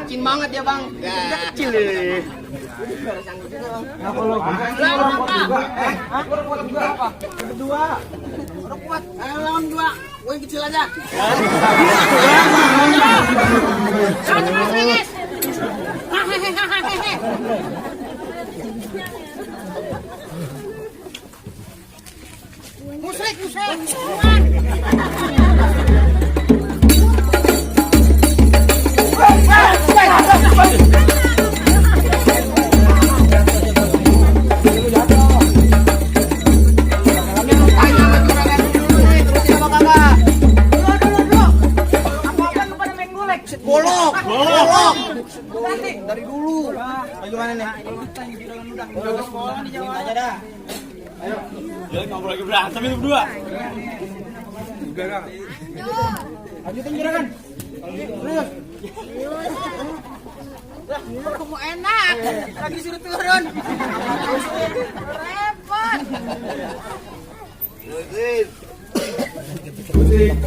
Licin banget ya bang, kecil deh. Kedua, udah kuat. Lawan dua, gue yang kecil aja. Musrik. Bolok. Dari dulu. Bagaimana nih? Udah sekolah di Jawa aja dah. Ayo. Jangan ngobrol lagi berantem itu berdua. Udah kan. Lanjutin gerakan. Terus. Kamu enak. Lagi suruh turun. Repot. Musik.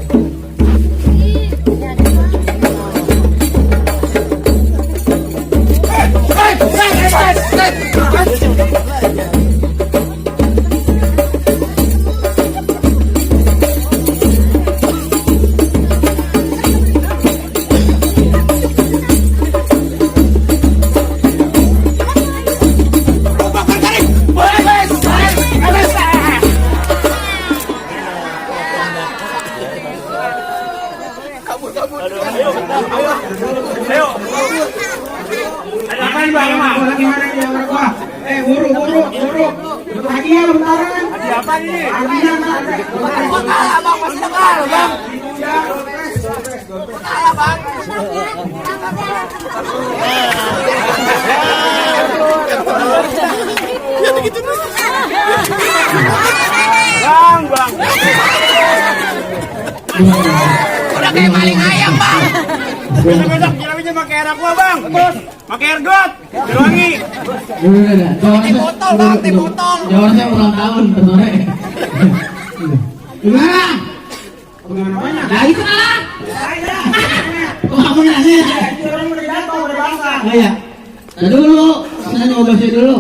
Ayo. Ada apa nih bang? Lagi mana nih yang berapa? Buru. Untuk hadiah bentaran. Hadiah apa nih? Hadiah kalah bang, masih kalah bang. Kalah bang. Ya begitu dulu. Bang. Udah kayak maling ayam bang. Besok kira-kira pakai air aqua bang. Pakai air got. Diwangi. Teh botol bang, teh botol. Jawabnya ulang tahun sore. Gimana? Bagaimana? Nah itu lah. Kok kamu nanya? Orang udah jatuh, udah basah. Iya. Nah dulu, saya ngobrol dulu.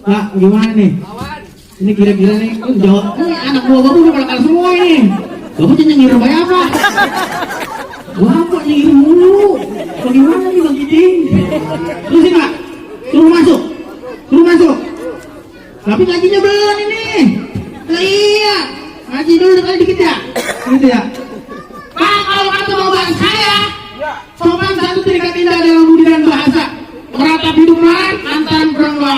Pak, gimana nih? Ini kira-kira nih, jawab. Ini anak buah bapak udah bakal semua ini. Bapak jadi nyengir banyak apa? Bapak nyengir mulu. Bagaimana nih Bang Giding? Terusin Pak. Suruh masuk. Tapi ngajinya belum ini. Nah, iya. Ngaji dulu kali dikit ya. Gitu ya. Pak, kalau kata bapak saya, sopan satu terikat indah dalam budi dan bahasa. Meratap hidupan antara berdua.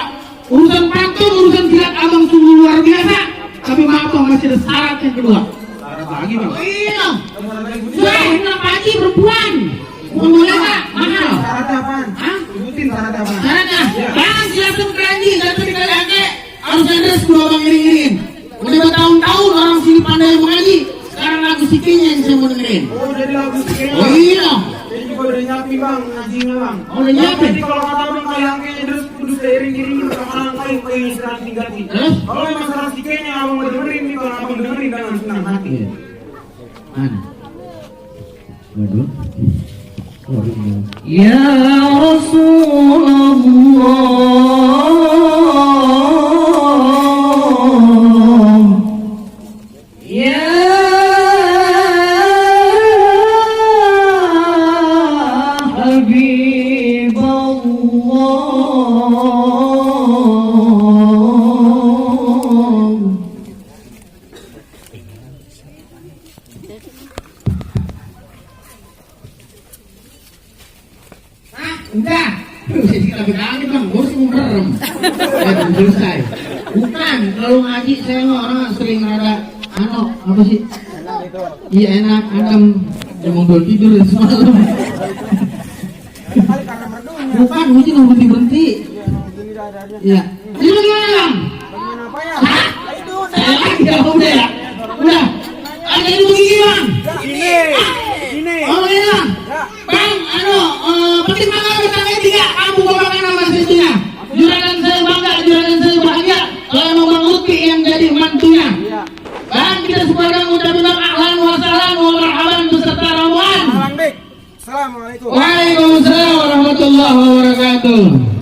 Urusan pantun, urusan silat abang sungguh luar biasa. Tapi maaf bang, masih ada syarat yang kedua. Syarat lagi bang? Iya. Sudah, ini pagi perempuan. Boleh nggak? Mahal. Syaratnya apaan? Hah? Sebutin syaratnya apaan? Syaratnya? Jangan silakan keranji, satu dikali ake. Harus ada sepuluh abang iring-iring. Udah bertahun-tahun orang sini pandai mengaji. Sekarang lagu sikinya yang saya mau dengerin. Oh jadi lagu sikenya. Oh iya. Jadi juga udah nyapi bang, ngajinya bang. Oh udah nyapi. Jadi kalau kata abang kayak angkanya terus kudu seiring-iringin sama kayu istirahat tinggal nih. Terus? Kalau emang salah sikenya abang mau dengerin nih, kalau abang dengerin dengan senang hati. Iya. Mana? Waduh. Ya Rasulullah, Ya Habibullah. Udah, saya lagi kangen bang, gue sih merem. Belum selesai. Bukan, kalau ngaji saya mah orang sering ada apa sih? Iya enak, adem. Emang belum tidur dari semalam. Bukan, hujan nggak berhenti. Iya. Ini bagaimana bang? Hah? Ya udah ya. Udah. Ada ini begini bang. Ini. Oh ini bang. Bang, penting banget bertanya tiga. Kamu bawakan nama istrinya. Juragan saya bangga, juragan saya bahagia. Kalau emang Bang Lutfi yang jadi mantunya. Bang, kita semua ucapin bang ahlan wa sahlan wa marhaban beserta rombongan. Assalamualaikum. Waalaikumsalam warahmatullahi wabarakatuh.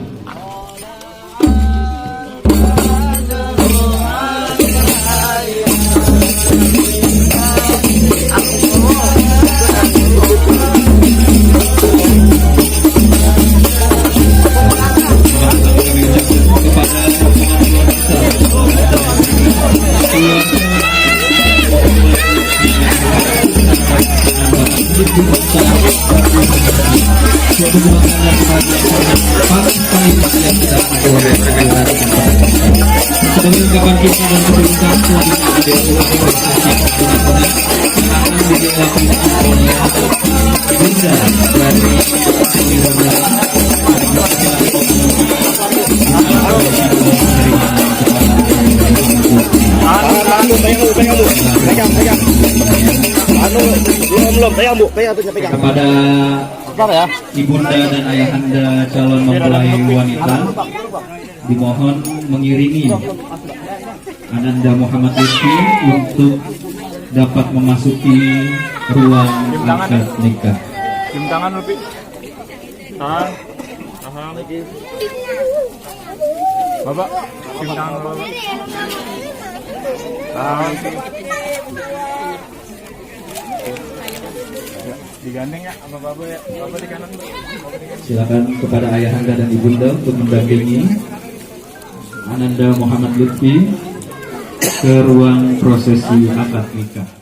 Sebagai ungkapan kita dan keberuntungan selanjutnya akan dilakukan oleh Bunda dari pegang. Kepada ibunda dan ayahanda calon mempelai wanita dimohon mengiringi Ananda Muhammad Lutfi untuk dapat memasuki ruang akad nikah. Cium tangan Lutfi. Tangan. Bapak, cium tangan Bapak. Tangan. Ya, digandeng ya sama Bapak ya. Bapak di kanan. Silakan kepada ayahanda dan ibunda untuk mendampingi Ananda Muhammad Lutfi ke ruang prosesi akad nikah.